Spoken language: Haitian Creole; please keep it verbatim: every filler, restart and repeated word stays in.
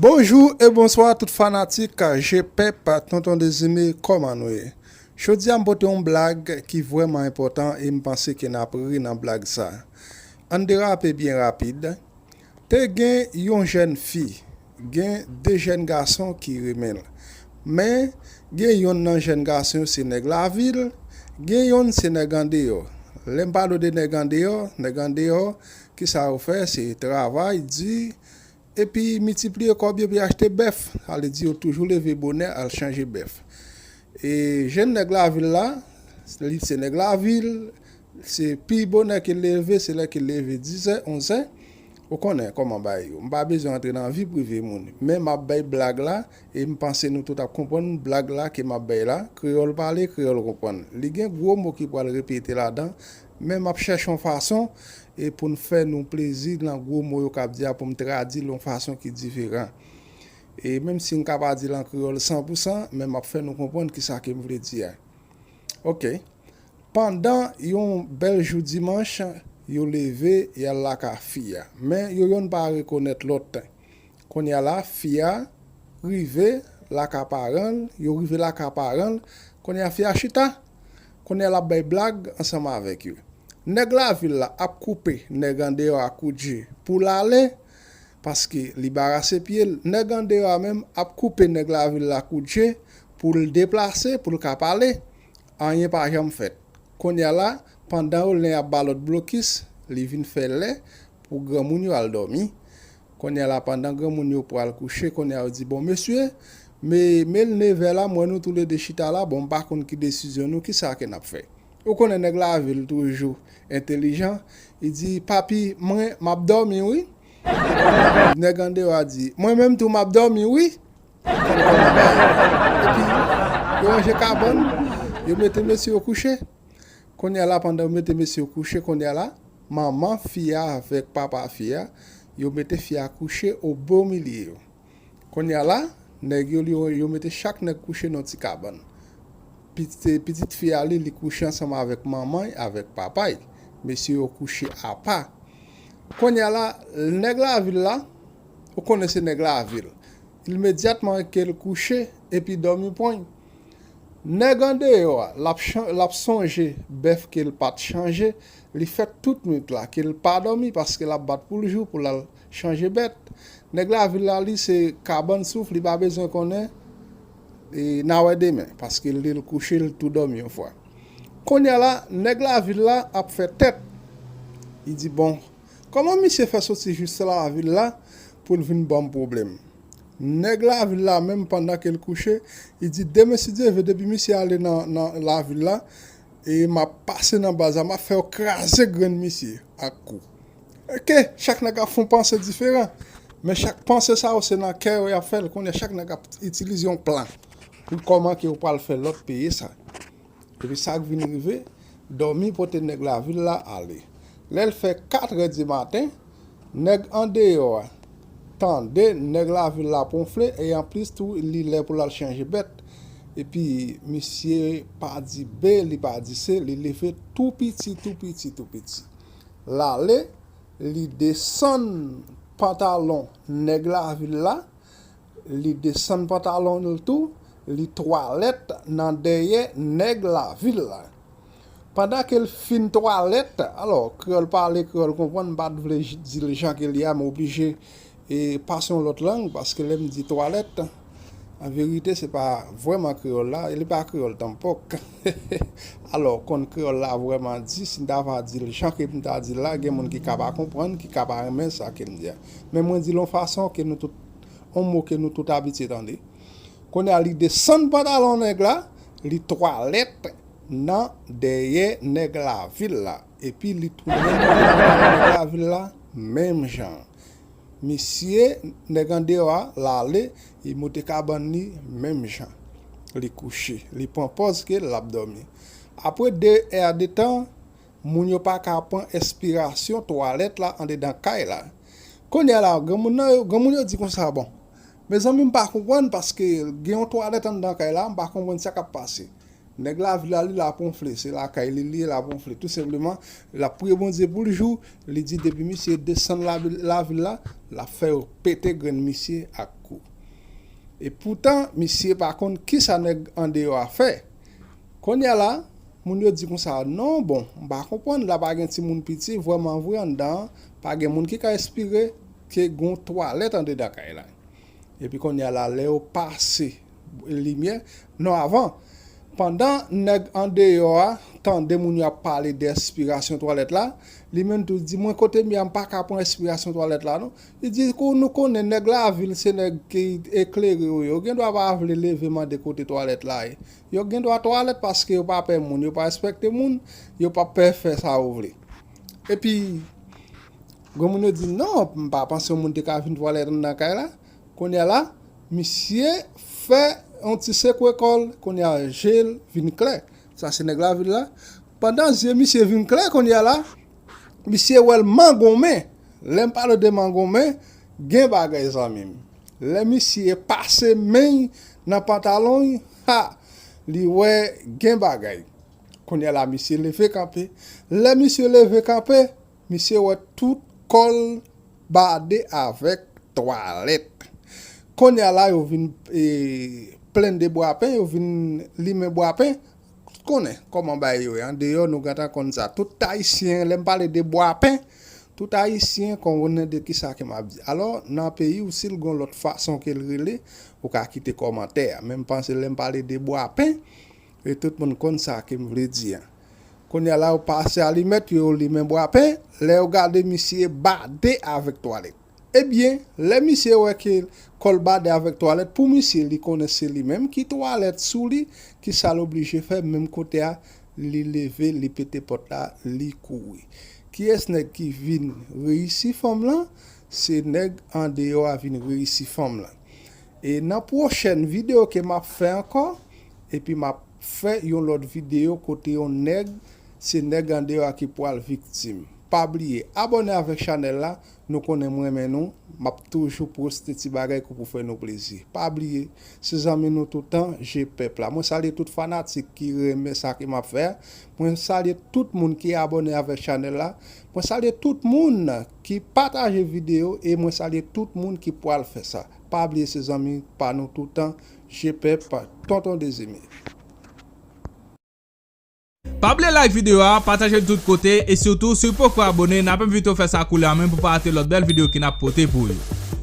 Bonjou e bonswa tout fanatik G Pèp, Tonton Dezime, kòman nou ye? Jodi a m pote yon blag ki vrèman enpòtan e m panse ke n ap ri nan blag sa. Ann derape byen rapid. Te gen yon jèn fi, gen de jèn gason ki renmen l. Men, gen yonn nan jèn gason yo se nèg lavil, gen yonn se nèg andeyò. Lè m pale w de nèg andeyò, nèg andeyò, kisa yo fè? Se travay di, epi miltipliye kòb yo, epi achte bèf. Sa vle di yo toujou leve bonè al chanje bèf. E jèn nèg lavil la, li se nèg lavil, se pi bonè ke l leve, se lè ke l leve dizè, onzè. Ou konnen kòman bagay yo. M pa bezwen antre nan vi prive moun. Men m ap bay blag la, e m panse nou tout ap konprann blag la ke m ap bay la. Kreyòl pale, kreyòl konprann. Li gen gwo mo ki pral repete ladan, men m ap chèche yon fason e pou n fè nou plezi nan gwo mo yo k ap di a, pou m tradui l yon fason ki diferan. E menm si m ka pa di l an kreyòl san pou san, men m ap fè nou konprann kisa ke m vle di a. Oke. Pandan yon bèl jou dimanch, yo leve, y al lakay fi a. Men yo yonn pa rekonèt lòt. Kounye a la, fi a rive lakay paran l, yo rive lakay paran l, kounye a fi a chita, kounye a l ap bay blag ansanm avèk yo. Nèg lavil la ap koupe nèg andeyò a kout je pou l ale, paske li barase pye l. Nèg andeyò a menm ap koupe nèg lavil la kout je pou l deplase, pou l ka pale. Anyen pa janm fèt. Kounye a la, pandan yo len ap ba lòt blokis, li vin fè lè pou granmoun yo al dòmi. Kounye a la, pandan granmoun yo pral kouche, kounye a yo di, "Bon, mesye, men, men l nevè la, m wè nou toulede chita la, bon, m pa konn ki desizyon nou, kisa ke n ap fè?" Ou konnen nèg lavil toujou entelijan, li di, "Papi, mwen, m ap dòmi, wi." Nèg andeyò a di, "Mwen menm tou, m ap dòmi, wi." Epi, yo ranje kabann, yo mete mesye yo kouche. Kounye a la, pandan yo mete mesye yo kouche, kounye a la, manman fi a avèk papa fi a, yo mete fi a kouche obomilye yo. Kounye a la, nèg yo, yo, yo mete chak nèg kouche nan ti kabann. Pitit, pitit fi a li, li kouche ansanm avèk manman l, avèk papa l. Mesye yo kouche apa. Kounye a la, nèg lavil la, ou konnen se nèg lavil. Imedyatman ke l kouche, epi dòmi pran l. Nèg andeyò a, l ap chan-, l ap sonje bèf ke l pa t chanje, li fè tout nwit la, ke l pa dòmi, paske l ap bat pou l jou pou l al chanje bèt. Nèg lavil la, li se kabann souf, li pa bezwen konnen, e n a wè demen, paske li l kouche, li tou dòmi yon fwa. Kounye a la, nèg lavil la ap fè tèt. Li di, "Bon, kòman misye fè soti jis lavil la pou l vin ban m pwoblèm?" Nèg lavil la menm, pandan ke l kouche, li di, "Demen, si Dye vle, depi misye ale nan, nan lavil la, e m ap pase nan baz la, m ap fè yo kraze grenn misye ak kou." Oke, chak nèg ap fè yon panse diferan. Men chak panse sa yo, se nan kè yo y ap fè l. Kounye a, chak nèg ap itilize yon plan pou kòman ke yo pral fè lòt peye sa. Epi sa k vin rive, dòmi pote nèg lavil la ale. Lè l fè katrè di maten, nèg andeyò a tande nèg lavil la ap wonfle, e anplis tou, li lè pou l al chanje bèt. Epi, misye pa di be, li pa di se, li leve tou piti, tou piti, tou piti. L ale, li desann pantalon nèg lavil la, li desann pantalon l tou, li twalèt nan dèyè nèg lavil la. Pandan ke l fin twalèt, alò, kreyòl pale, kreyòl konprann, m pa t vle j-, di l jan ke l ye a, m oblije, e, pase yon lòt lang, paske lè m di twalèt, an verite, se pa vrèman kreyòl la, e li pa kreyòl tanpòk. Alò, konn kreyòl la vrèman di, si m ta va di l jan ke m ta di l la, gen moun ki ka pa konprann, ki ka pa renmen sa ke m di a. Men mwen di l yon fason ke nou tout, yon mo ke nou tout abitye tande. Kounye a, li desann pantalon nèg la, li twalèt nan dèyè nèg lavil la. Epi li tounen nan nèg lavil la, menm jan. Misye, nèg andeyò a, l ale, li moute kabann li, menm jan. Li kouche, li pran pòz ke l ap dòmi. Apre de è de tan, moun yo pa ka pran enspirasyon twalèt la andedan kay la. Kounye a la, granmoun nan yo, granmoun yo di konsa, "Bon, mezanmi, m pa konprann paske gen yon twalèt anndan kay la, m pa konprann sa k ap pase." Nèg lavil la, li la pou yon fle, se lakay li, li la pou yon fle. Tou senpleman, l ap priye Bondye pou l jou, li di depi misye desann lavil la, l ap fè yo pete grenn misye ak kou. E poutan, misye pa konn kisa nèg andeyò a fè. Kounye a la, moun yo di konsa, non, bon, m pa konprann, la pa gen timoun piti, vrèman vre anndan an, pa gen moun ki ka espire ke gon twalèt andedan kay la. Epi kounye a la, lè yo pase limyè, non, avan, pandan nèg andeyò a tande moun yo ap pale de espirasyon twalèt la, li menm tou di, mwen kote m ye a, m pa ka pran espirasyon twalèt la, non. Li di, kou nou konnen nèg lavil, se nèg ki eklere yo ye. Yo gen dwa pa vle leve mande kote twalèt la ye. Yo gen dwa twalèt paske yo pa pè moun, yo pa respekte moun, yo pa pè fè sa yo vle. Epi, granmoun yo di, non, m pa panse yon moun te ka vin twalèt anndan kay la. Kounye a la, misye fè yon ti sekwe kò l, kounye a je l vin klè. Sa se nèg lavil la. Pandan zye misye vin klè, kounye a la, misye wè l mangonmen. Lè m pale de mangonmen, gen bagay zanmi m. Lè misye pase men nan pantalon, ha, li wè gen bagay. Kounye a la, misye leve kanpe. Lè misye leve kanpe, misye wè tout kò l bade avèk twalèt. Kounye a la, yo vin e, plenn de bwapen, yo vin limen bwapen. Konnen kòman bagay yo ye. Andeyò, nou gentan konn sa. Tout Ayisyen, lè m pale de bwapen, tout Ayisyen konnen de kisa ke m ap di. Alò, nan peyi w, si l gon lòt fason ke l rele, ou ka kite kòmantè a. Men m panse lè m pale de bwapen, e tout moun konn sa ke m vle di a. Kounye a la, yo pase alimèt, yo limen bwapen, lè yo gade misye bade avèk twalèt. Ebyen, lè misye wè ke kò l bade avèk twalèt, pou misye, li konnen se li menm ki twalèt sou li, kisa l oblije fè, menm kote a, li leve, li pete pòt la, li kouri. Kiyès nèg ki vin reyisi fanm lan? Se nèg andeyò a vin reyisi fanm lan. E nan pwochèn videyo ke m ap fè ankò, epi m ap fè yon lòt videyo kote yon nèg, se nèg andeyò a ki pral viktim. Pa bliye, abòne avèk chanèl la, nou konnen m renmen nou, m ap toujou poste ti bagay ki pou fè nou plezi. Pa bliye, se zanmi nou toutan, Je Pèp la. Mwen salye tout fanatik ki renmen sa ke m ap fè a. Mwen salye tout moun ki abòne avèk chanèl la. Mwen salye tout moun ki pataje videyo e mwen salye tout moun ki pral fè sa. Pa bliye se zanmi pa nou toutan, Je Pèp, Tonton Dezime. Pa bliye like videyo a, pataje l tout kote e sitou si w poko abòne, n ap envite w fè sa koulye a menm pou pa rate lòt bèl videyo ke n ap pote pou ou yo.